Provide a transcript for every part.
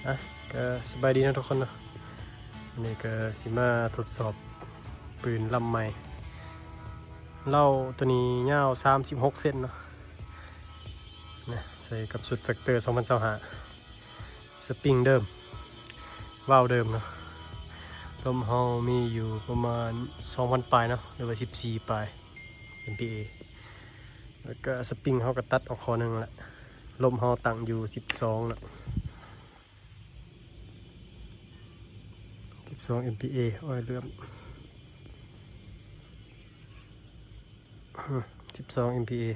ອ່ະ ກະສະບາຍດີເນາະທຸກຄົນເນາະ, ມື້ນີ້ກະຊິມາທົດສອບປືນລຳໃໝ່. ເລົາໂຕນີ້ຍາວສາມສິບຫົກເຊັນເນາະ, ນະ ໃສ່ກັບຊຸດແຟັກເຕີສອງພັນຊາວຫ້າ ສະປຣິງເດີມ ວາວເດີມເນາະ. ລົມເຮົາມີຢູ່ປະມານສອງພັນປາຍເນາະ ຫຼືວ່າສິບສີ່ປາຍ ເອັມພີເອ ແລ້ວກະສະປຣິງເຮົາກະຕັດອອກຂໍ້ໜຶ່ງລະ. ລົມເຮົາຕັ້ງຢູ່ສິບສອງເນາະ ສິບສອງເອັມພີເອ. ໂອ້ຍ ເຫຼື້ອມ ສິບສອງເອັມພີເອ.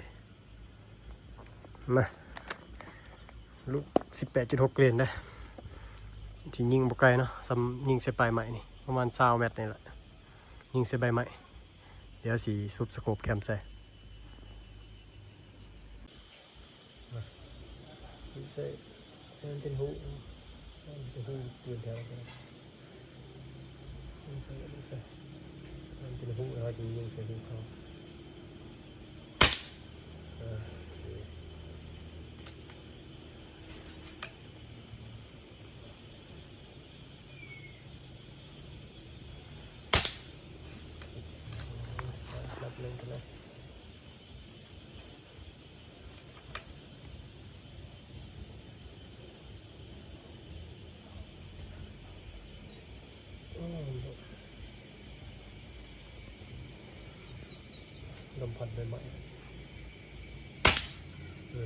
ມາ ລູກສິບແປດຈຸດຫົກເກຣນເດ້. ຊິຍິງບໍ່ໄກເນາະ, ສ່ຳຍິງໃສ່ປາຍໄມ້ນີ້ ປະມານຊາວແມັດນີ້ແຫຼະ, ຍິງໃສ່ໃບໄມ້. ດຽວຊິຊຸບສະໂຄບແຄມໃສ່. ໃສ່ໃຫ້ມັນເປັນຮູ ໃຫ້ມັນເປັນຮູປືນແຖວ ໃສ່ ໃສ່ໃຫ້ມັນເປັນຮູ ແລ້ວຈຶ່ງຍິງໃສ່ຮູເຂົາ. ໂອເຄ ນັບໜຶ່ງກັນເລີຍ. ໂອ້ ລົມພັດໃບໄມ້ ເອີ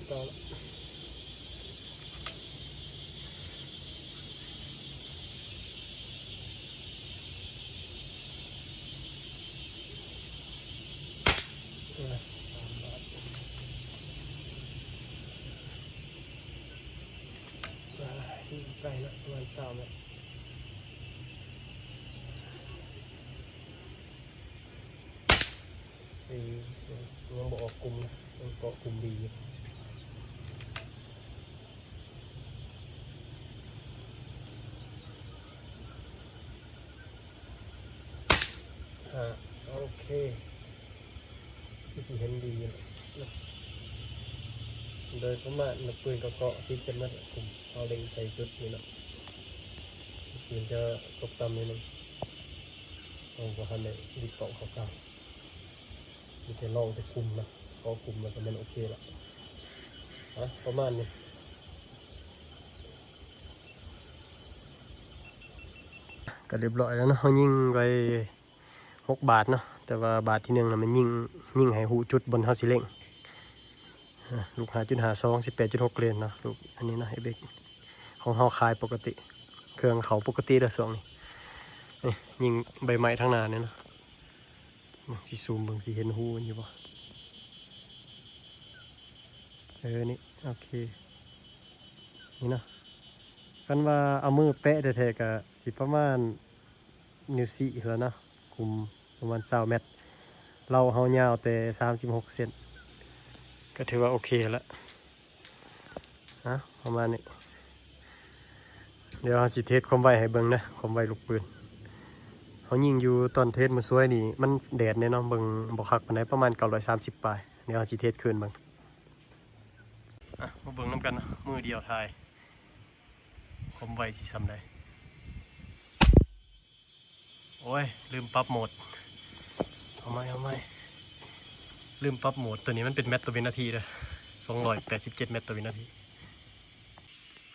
ເຊົາລະ. ໄກເນາະ ປະມານຊາວແມັດ. ສີ່ ຍັງບໍ່ອອກກຸ່ມນະ ຍັງເກາະກຸ່ມດີຢູ່. ຫ້າ ໂອເຄ ຄືຊິເຫັນດີຢູ່ນະ. ໂດຍປະມານລູກປືນກະເກາະຕິດກັນໝົດ ກຸ່ມເຮົາເລັງໃສ່ຈຸດນີ້ເນາະ. ລູກປືນຈະຕົກຕ່ຳໜ້ອຍໜຶ່ງ ເຮົາບໍ່ທັນໄດ້ບິດກ້ອງເຂົ້າກາງ. ມີແຕ່ລອງແຕ່ກຸ່ມນະ, ເກາະກຸ່ມແລ້ວກະແມ່ນໂອເຄລະ. ອ່ະ ປະມານນີ້ ກະຮຽບຮ້ອຍແລ້ວເນາະ. ເຮົາຍິງໄປຫົກບາດເນາະ, ແຕ່ວ່າບາດທີໜຶ່ງນະ ມັນຍິງ ຍິງໃຫ້ຮູ້ຈຸດບ່ອນເຮົາຊິເລັງ. ອ່ະ ລູກຫ້າຈຸດຫ້າສອງ ສິບແປດຈຸດຫົກເກຣນເນາະ, ລູກອັນນີ້ເນາະ ເອັຟເອັກ ຂອງເຮົາຂາຍປົກກະຕິ, ເຄື່ອງເຂົ້າປົກກະຕິເດີຊ່ວງນີ້. ນີ້ ຍິງໃບໄມ້ທາງໜ້ານີ້ເນາະ. ຊິຊູມເບິ່ງ ຊິເຫັນຮູມັນຢູ່ບໍ່? ເອີ ນີ້ ໂອເຄ ນີ້ເນາະ. ຄັນວ່າເອົາມືແປະແທ້ໆ ກະຊິປະມານນິ້ວຊີ້ແລ້ວເນາະ, ກຸມປະມານຊາວແມັດ. ເລົາເຮົາຍາວແຕ່ສາມສິບຫົກເຊັນ ກະຖືວ່າໂອເຄແລ້ວ. ອ່ະ ປະມານນີ້. ດຽວເຮົາຊິເທສຄວາມໄວໃຫ້ເບິ່ງເດີ, ຄວາມໄວລູກປືນ. ເຮົາຍິງຢູ່ຕອນເທສມື້ຊວຍນີ້ ມັນແດດແນ່ເນາະ, ເບິ່ງບໍ່ຄັກປານໃດ, ປະມານເກົ້າຮ້ອຍສາມສິບປາຍ. ດຽວເຮົາຊິເທສຄືນເບິ່ງ. ອ່ະ ມາເບິ່ງນຳກັນເນາະ, ມືດຽວຖ່າຍ ຄວາມໄວຊິສ່ຳໃດ. ໂອ້ຍ ລືມປັບໂໝດ. ເອົາໃໝ່ ເອົາໃໝ່. ລືມປັບໂໝດ. ໂຕນີ້ມັນເປັນແມັດຕໍ່ວິນາທີເດີ, ສອງຮ້ອຍແປດສິບເຈັດແມັດຕໍ່ວິນາທີ.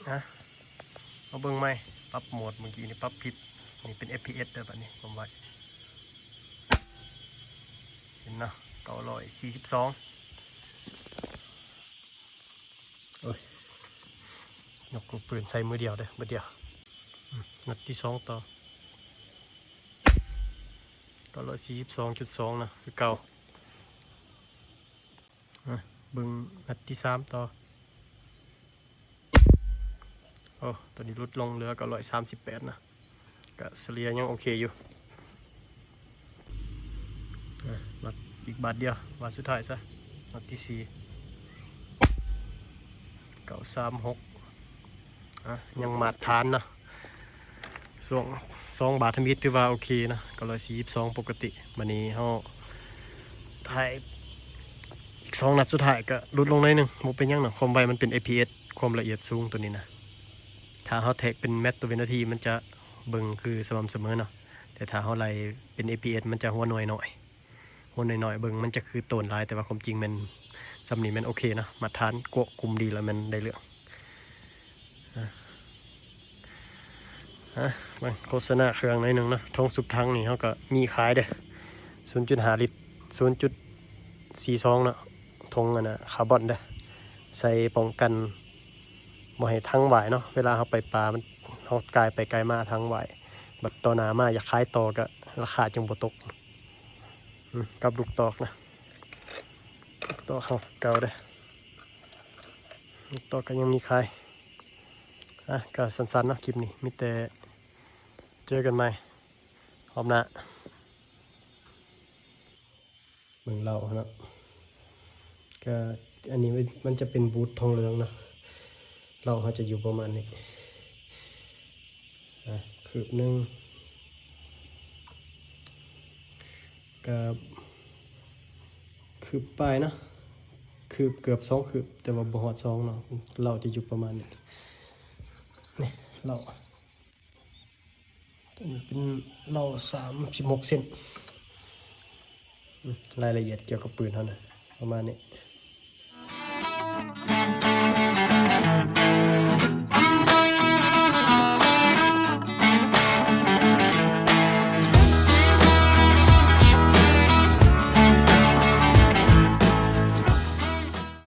ນະ ມາເບິ່ງໃໝ່. ປັບໂໝດ ເມື່ອກີ້ນີ້ປັບຜິດ. ນີ້ເປັນເອັຟພີເອັສເດີ, ບາດນີ້ຄວາມໄວ ເຫັນເນາະ, ເກົ້າຮ້ອຍສີ່ສິບສອງ. ໂອ້ຍ ຍົກລູກປືນໃສ່ມືດຽວເດີ, ບາດດຽວ. ອືມ ນັດທີສອງຕໍ່. ເກົ້າຮ້ອຍສີ່ສິບສອງຈຸດສອງນະ ຄືເກົ່າ. ອ່ະ ເບິ່ງນັດທີສາມຕໍ່. ໂອ້ ໂຕນີ້ຫຼຸດລົງເຫຼືອເກົ້າຮ້ອຍສາມສິບແປດນະ, ກະສະເລ່ຍຍັງໂອເຄຢູ່. ອ່ະ ນັດອີກບາດດຽວ ບາດສຸດທ້າຍຊະ, ນັດທີສີ່. ເກົ້າສາມຫົກ. ອ່ະ ຍັງມາດຖານເນາະ, ຊ່ວງສອງບາດທຳອິດຖືວ່າໂອເຄເນາະ, ເກົ້າຮ້ອຍສີ່ສິບສອງປົກກະຕິ. ບາດນີ້ເຮົາຖ່າຍອີກ ສອງນັດສຸດທ້າຍກໍຫຼຸດລົງໜ້ອຍໜຶ່ງ, ບໍ່ເປັນຫຍັງເນາະ, ຄວາມໄວມັນເປັນ ເອພີເອັສ ຄວາມລະອຽດສູງໂຕນີ້ນະ. ຖ້າເຮົາແທກເປັນແມັດຕໍ່ວິນາທີ ມັນຈະເບິ່ງຄືສະໝ່ຳສະເໝີເນາະ, ແຕ່ຖ້າເຮົາໄລ່ເປັນ ເອພີເອັສ ມັນຈະຫົວໜ່ວຍໜ້ອຍ, ຫົວໜ່ວຍໜ້ອຍ ເບິ່ງມັນຈະຄືໂຕນຫຼາຍ, ແຕ່ວ່າຄວາມຈິງແມ່ນສ່ຳນີ້ແມ່ນໂອເຄເນາະ, ມາດຖານກວບຄຸມດີແລ້ວແມ່ນໄດ້ເລື່ອງ. ອ່າ ອ່າ ເບິ່ງໂຄສະນາເຄື່ອງໜ້ອຍໜຶ່ງເນາະ. ຖົງສູບຖັງນີ້ເຮົາກໍມີຂາຍເດີ້, ສູນຈຸດຫ້າລິດ, ສູນຈຸດສີ່ສອງເນາະ, ຖົງອັນນ່າຄາບອນເດີ້, ໃສ່ປ້ອງກັນບໍ່ໃຫ້ຖັງຫວາຍເນາະ. ເວລາເຮົາໄປປາ ມັນ ເຮົາກາຍໄປກາຍມາຖັງຫວາຍ, ບັດຕໍ່ໜ້າມາຢາກຂາຍຕໍ່ກໍລາຄາຈຶ່ງບໍ່ຕົກ. ອືມ ກັບລູກຕອກນະ, ລູກຕອກເຮົາເກົ່າເດີ້, ລູກຕອກກໍຍັງມີຂາຍ. ອ່ະ ກໍສັ້ນໆເນາະ ຄລິບນີ້ ມີແຕ່ເຈີກັນໃໝ່ຮອບໜ້າ. ເບິ່ງເຫຼົ້າເນາະ, ກໍອັນນີ້ມັນ ມັນຈະເປັນບູດທອງເຫຼືອງເນາະ, ເຫຼົ້າເຮົາຈະຢູ່ປະມານນີ້ ອ່ະ ຄືບໜຶ່ງ ກໍຄືບປາຍເນາະ, ຄືບເກືອບສອງຄືບ ແຕ່ວ່າບໍ່ຮອດສອງເນາະ, ເຫຼົ້າຈະຢູ່ປະມານນີ້. ນີ້ເຫຼົ້າ ຕົວນີ້ເປັນເຫຼົ້າສາມສິບຫົກເຊັນ. ອາ ລາຍລະອຽດກ່ຽວກັບປືນເຮົານະ ປະມານນີ້.